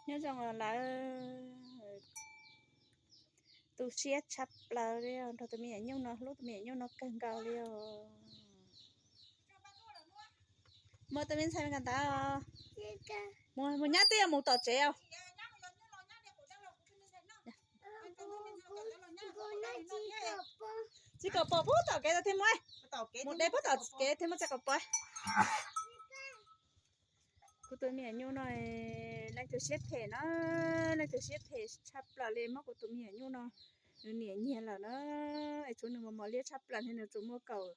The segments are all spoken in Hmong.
Nyob zoo lawm, tu siab tshaj plaws li os, nrog tus me nyuam nyuj no, hlub tus me nyuam nyuj no kawg nkaus li os. Muaj tus me ntxhais me kawm ntawv, mus nyob twb yuav mus tom tsev os. Txiv kaum pos pub tom kev tau thiaj muaj, mus de pub tom kev thiaj muaj txiv kaum pos. Kuv tus me nyuam nyuj no, leej twg siab phem na, leej twg siab phem tshaj plaws li, muab kuv tus me nyuam nyuj no nws niam nyiag lawm na. Es tshuav nws mos mos liab tshaj plaws thiab, nws tsuas muaj kaum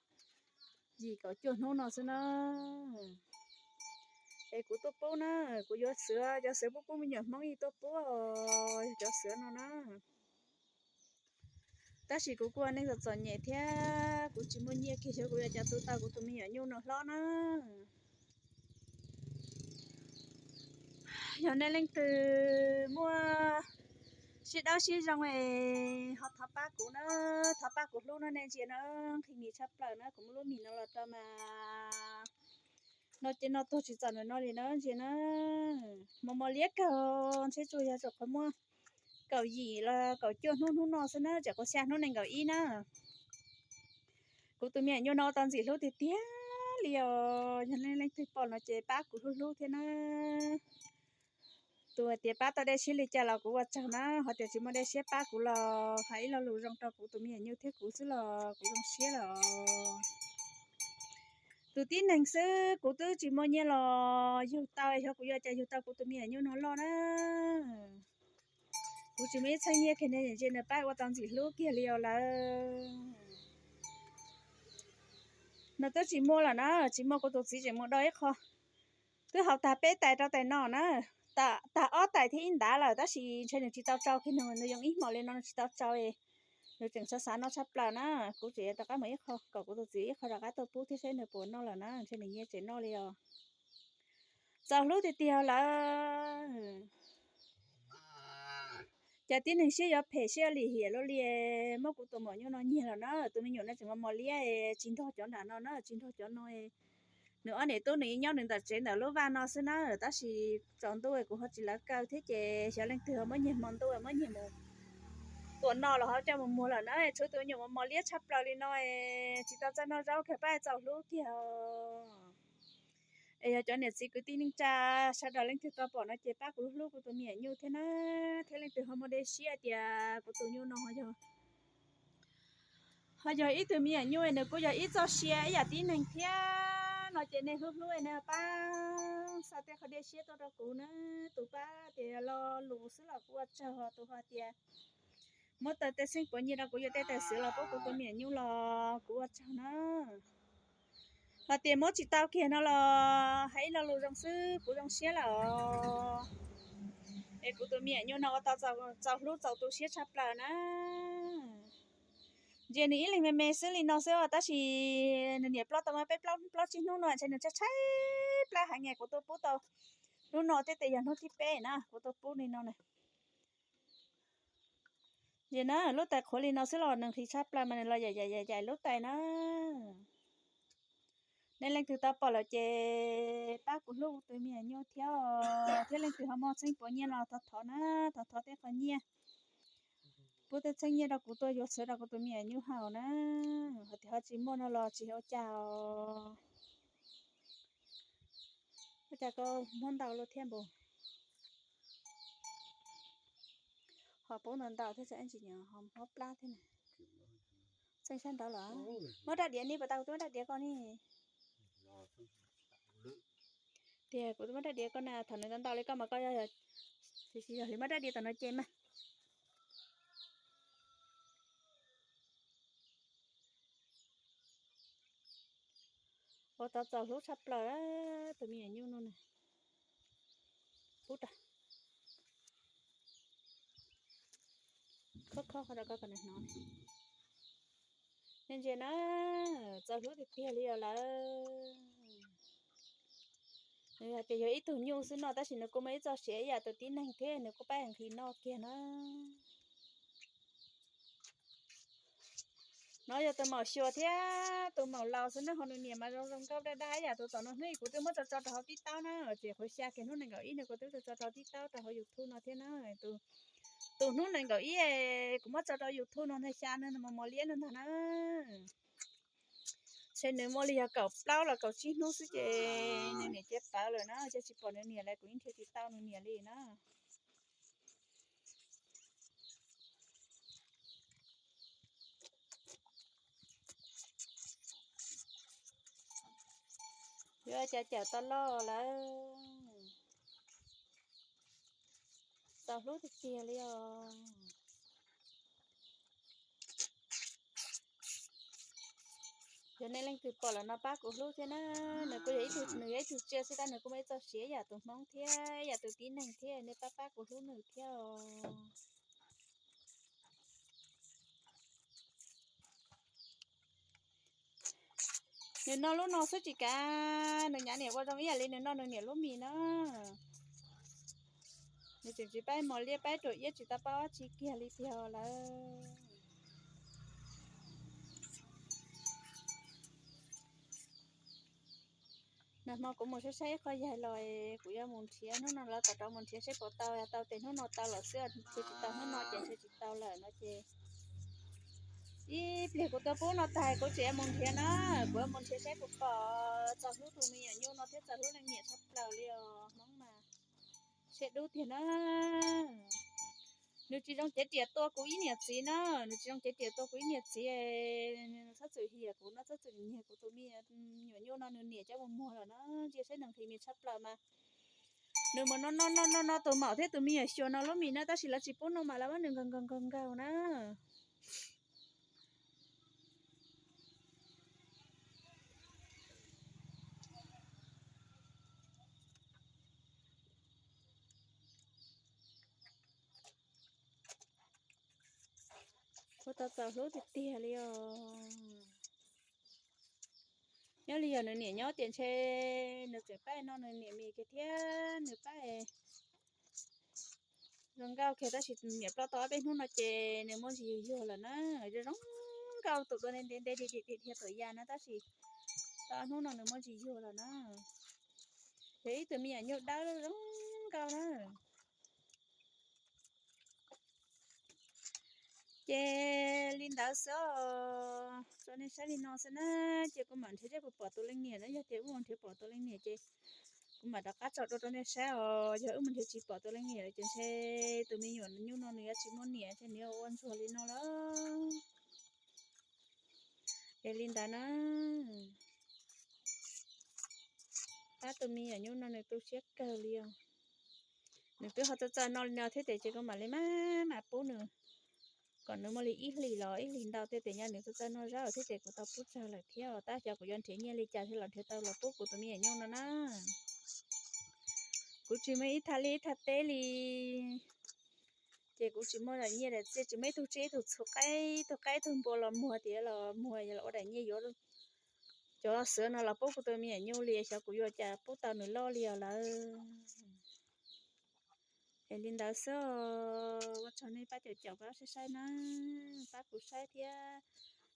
yim kaum cuaj hnub no xwb na. Es kuv tuaj pub na, kuv yuav xiv, cov xiv pub pub me nyuam Hmoob yeej tuaj pub os, yog cov xiv no na. Tab sis kuv kuj ua neej txom txom nyem thiab kuv tsis muaj nyiaj kiag xyov kuv yuav ua cas tu tau kuv tus me nyuam nyuj no hlob na. Yog nej leej twg muaj sib dawb sib zoo es ho thov pab kuv na, thov pab kuv hlub na, nej ntsia na, nqhis mis tshaj plaws na, kuv muab lub mis no los rau mas no ces no tuag tsis txaus nws no li na, ntsia na. Mos mos liab kawg, ntshe tsuas yog tsuas qhov muaj kaum yim los kaum cuaj hnub hnub no xwb na, tseem quav xya hnub nees nkaum ib na. Kuv tus me nyuam nyuj no ua tau ntxim hlub tiag tiag li os, yog nej leej twg pom no ces pab kuv hlub hlub thiab na. Tus hais tias pab tau dej siab li cas los kuv ua tsaug na, ho tias tsis muaj dej siab pab kuv los hais ib lo lus zoo rau kuv tus me nyuam nyuj thiab kuv xwb los kuv zoo siab lawm os. Tus tib neeg xwb kuv twb tsis muaj nyiaj los yug tau, xyov kuv yuav cas yug tau kuv tus me nyuam nyuj no loj na. Kuv tsis muaj ib txheej nyiaj kiag ne, ntsia nws pab ua tau ntxim hlub kiag li os lawm. Nws twb tsis muaj lawm na, tsis muaj kuv tus txiv tseem mus do ib qho. Twb haus tag peb tais rau tais no na, tag ob tais thiab ib ntav lawm tab sis ntshe nws tsis tau tsau kiag, nws yoo ib hmos li no nws tsis tau tsau. Nws tseem xav xav noj tshaj plaws na, kuv tseem yuav rov qab mus ib qho kom kuv tus txiv ib qho rov qab tuaj pub thiab seb nws puas noj lawm na, ntshe nws nyias tseem noj li os. Txaus hlub tiag tiag lawm. Cas tib neeg siab yuav phem siab lim hiam luaj li, muab kuv tus me nyuam nyuj no nyiag lawm na, tus me nyuam no tseem mos mos liab tsis nrog cov nram no na, tsis nrog cov no. Nws ob niam tub nws ib nyob nws ntawm tsev ntawm lub vaj no xwb na, tab sis tsaus ntuj kuv ho tsis lawv kaw thiab ces xyov leej twg ho muab nyiag hmo ntuj muab nyiag mus tua noj los ho coj mus muag lawm na, tshuav tus me nyuam mos mos liab tshaj plaws li no, tsis tau txawj noj zaub kiag pab txaus hlub kiag. Es yog cov niam txiv kwv tij neej tsa sawv daws leej twg tau pom no ces pab kuv hlub kuv tus me nyuam nyuj thiab na, thiab leej twg ho muaj dej siab tias kuv tus nyuj no ho yog, ho yog ib tug me nyuam nyuj nws kuj yog ib txoj sia ib yam tib neeg thiab no ces nej hlub hlub nej pab xa tej qhov dej siab tuaj rau kuv na, tus pab tias lo lus xwb los kuv ua tsaug, tus ho tias muab tau tej xeeb puav nyiaj rau kuv yuav tej tais xwv los pub kuv tus me nyuam nyuj los kuv ua tsaug na. Hos tias muab tsis tau kiag no los hais ib lo lus zoo xwb kuv zoo siab lawm os. Es kuv tus me nyuam nyuj no ua tau txaus hlub txaus tu siab tshaj plaws na. Ntsia nws ib leeg me me xwb li no xwb os, tab sis nws niam ploj tau muaj peb plaub tsib hnub no ntshe nws tshaib tshaib plab heev, kuv tuaj pub tau hnub no thiab tes yog hnub thib peb na kuv tuaj pub li no na. Ntsia na, lub tais qhuav li no xwb los nws nqhis tshaj plaws mas nws los yaim yaim yaim yaim lub tais na. Nej leej twg tau pom lawm ces pab kuv hlub kuv tus me nyuam nyuj thiab, thiab leej twg ho muaj txheeb puav nyiaj los thov thov na, thov thov tej qhov nyiaj, pub tej txheeb nyiaj rau kuv tuaj yuav txhuv rau kuv tus me nyuam nyuj haus na. Hos tias ho tsis muaj no los tsis ua cas os. Ua cas koj muab ntau luaj thiab npaum. Ho pub ntau ntau thiab tsis nyuam ho mob plab thiab na. Txeej sab nraud los muab rab diav ni, puas tau kuv twb muab rab diav koj ni. Tias kuv twb muab rab diav koj na, thaum nws ntau ntau li koj mas koj yog, yog li muab rab diav tom no ces mas. Ua tau txaus hlub tshaj plaws tus me nyuam nyuj no na. Pub rau khob khob qhov rau koj kom nws hnov. Nej ntsia na, txaus hlub tiag tiag li os lawm. Nws hais tias yog ib tug nyuj xwb no tab sis nws kuj muaj ib txoj sia ib yam tus tib neeg thiab nws kuj pab nqhis noj kiag na. No yog tus maum xyuas thiab tus maum laus xwb na, ho nws niam mas zoo zoo nkauj daj daj yam tus tom no hnub kuv twb muab tso tso rau hauv tib taub na, ces qhov xya kiag hnub nees nkaum ib no kuv twb tso tso rau tib taub rau hauv YouTube no thiab na. Tus hnub nees nkaum ib kuv muab tso rau YouTube no ntag, xya no mos mos liab no ntag na. Ntshe nws muaj li yog kaum plaub los kaum tsib hnub xwb ces nws niam cia pawv lawm na, cia tsis pom nws niam lawm, kuv yeej nrhiav tsis tau nws niam li na. Yuav cas cawm tau loj lawm, txaus hlub tiag tiag li os. Yog nej leej twg pom lawm no pab kuv hlub thiab na, nws kuj yog ib tug, nws yog ib tug tsiaj xwb tab nws kuj muaj ib txoj sia yam tus Hmoob thiab yam tus tib neeg thiab, nej pab pab kuv hlub nws thiab os. Nws noj lub no xwb tsis kav, nws nyav niam ua zoo ib yam li nws noj nws niam lub mis na. Nws tseem tsis paib mos liab paib ruam iab tsis tau paub dab tsi kiag li tiag lawm. Nag hmo kuv mus saib saib ib qho yaig los kuv yuav mus nrhiav hnub no lawv kom rov mus nrhiav seb puas tau, yog tau ces hnub no tau lawm xwb, tsis tau hnub no ces ntshe tsis tau lawm no ces ib pliag kuv tua pub no tag kuv tseem yuav mus nrhiav na, kuv yuav mus nrhiav saib puas pom. Txaus hlub tus me nyuam nyuj no thiab txaus hlub leej niam tshaj plaws li os, Hmoob mas siab dub tiag na. Nws tsis zoo cev riam tua kuv ib niam txiv na, nws tsis zoo cev riam tua kuv ib niam txiv. Txhob txwm hiam kuv no, txhob txwm nyiag kuv tus me nyuam nyuj no nws niam coj mus muag lawm na, ntsia saib neeg nqhis mis tshaj plaws mas. Nws mus no no no no no tus maum thiab tus me nyuam xyuas no lub mis na, tab sis lawv tsis pub no mas lawv muab nws nkaug nkaug nkaug nkaug na. Ua tau txaus hlub tiag tiag li os. Nyob li yog nws niam nyob tias ntshe nws tseem pab no nws niam mis kiag thiab nws pab zoo nkauj kiag, tab sis niam ploj tau ob peb hnub no ces nws muaj ntsis yuag yuag lawm na. Zoo nkauj tus dua ntev ntev ntev dhia dhia tuam yas na, tab sis tau ob hnub no nws muaj ntsis yuag lawm na. Yog ib tug me nyuam nyuj dawb zoo nkauj na. Ces li ntawd xwb os, rau nej saib li no xwb na. Ces kuv mam nrhiav seb puas pom tus leej niam na, yog tias wb mus nrhiav pom tus leej niam ces kuv mam rov qab tso dua rau nej saib os. Yog wb mus nrhiav tsis pom tus leej niam lawm ces ntshe tus me nyuam nyuj no nws yuav tsis muaj niam ces nws yuav ua ntsuag li no lawm. Es li ntawd na, pab tus me nyuam nyuj no nws tu siab kawg li os. Nws twb ho txawj txawj noj li no thiab ces kuv mam li maj mam pub nws kom nws muaj li ib hlis los ib hlis ntau thiab ces nyob nws txawj txawj noj zaub thiab ces kuv tau pub tsawg lawm thiab os. Tab xyov kuv yuav nrhiav nyiaj li cas thiaj los nrhiav tau los pub kuv tus me nyuam nyuj no na. Kuv tsis muaj ib thaj liaj ib thaj teb li, ces kuv tsis muaj daim nyiaj daim txiaj, tsis muaj ib tug tsiaj ib tug txhu qaib, ib tug qaib ib tug npua los muag tias los muag los ua daim nyiaj yuav cov xiav no los pub kuv tus me nyuam nyuj li, xyov kuv yuav cas pub tau nws loj li os lawm. Es li ntawd xwb os, ua tsaug nej pab caum caum pab saib saib na, pab kuv saib thiab,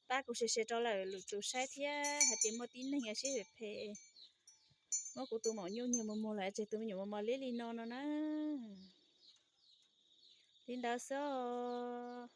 pab kuv share share rau lwm tus saib thiab, hais tias muaj tib neeg sib phem phem muab kuv tus maum nyuj nyiag mus muag lawm tseg tus me nyuam mos mos liab li no no na. Li ntawd xwb os.